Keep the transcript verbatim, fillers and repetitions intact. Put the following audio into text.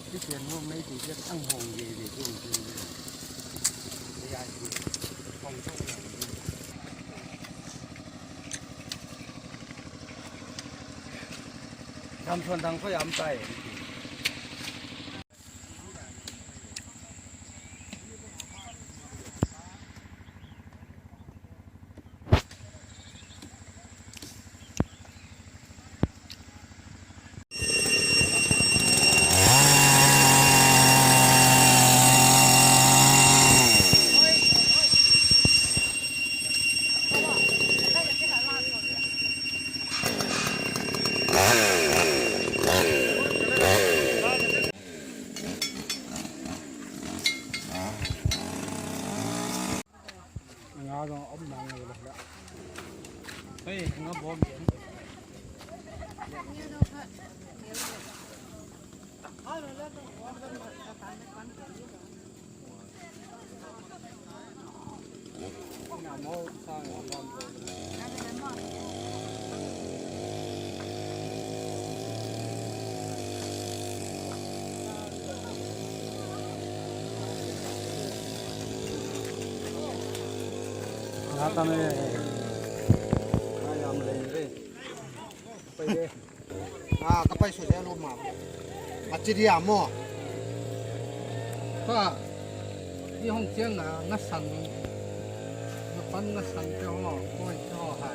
Ti pian hong nei ti pian ang hong ye ye tu hong tu. Samson dang khoi am tai. Nga zong om mang lo la. Hei, nga bom. Nga tame. Nga yam leng ve. Pai ve. Ah, ka pai susia lo ma. A ci dia maw. Ka, i hong ciang na, na san, na pan na san te ho, koi te ho ha.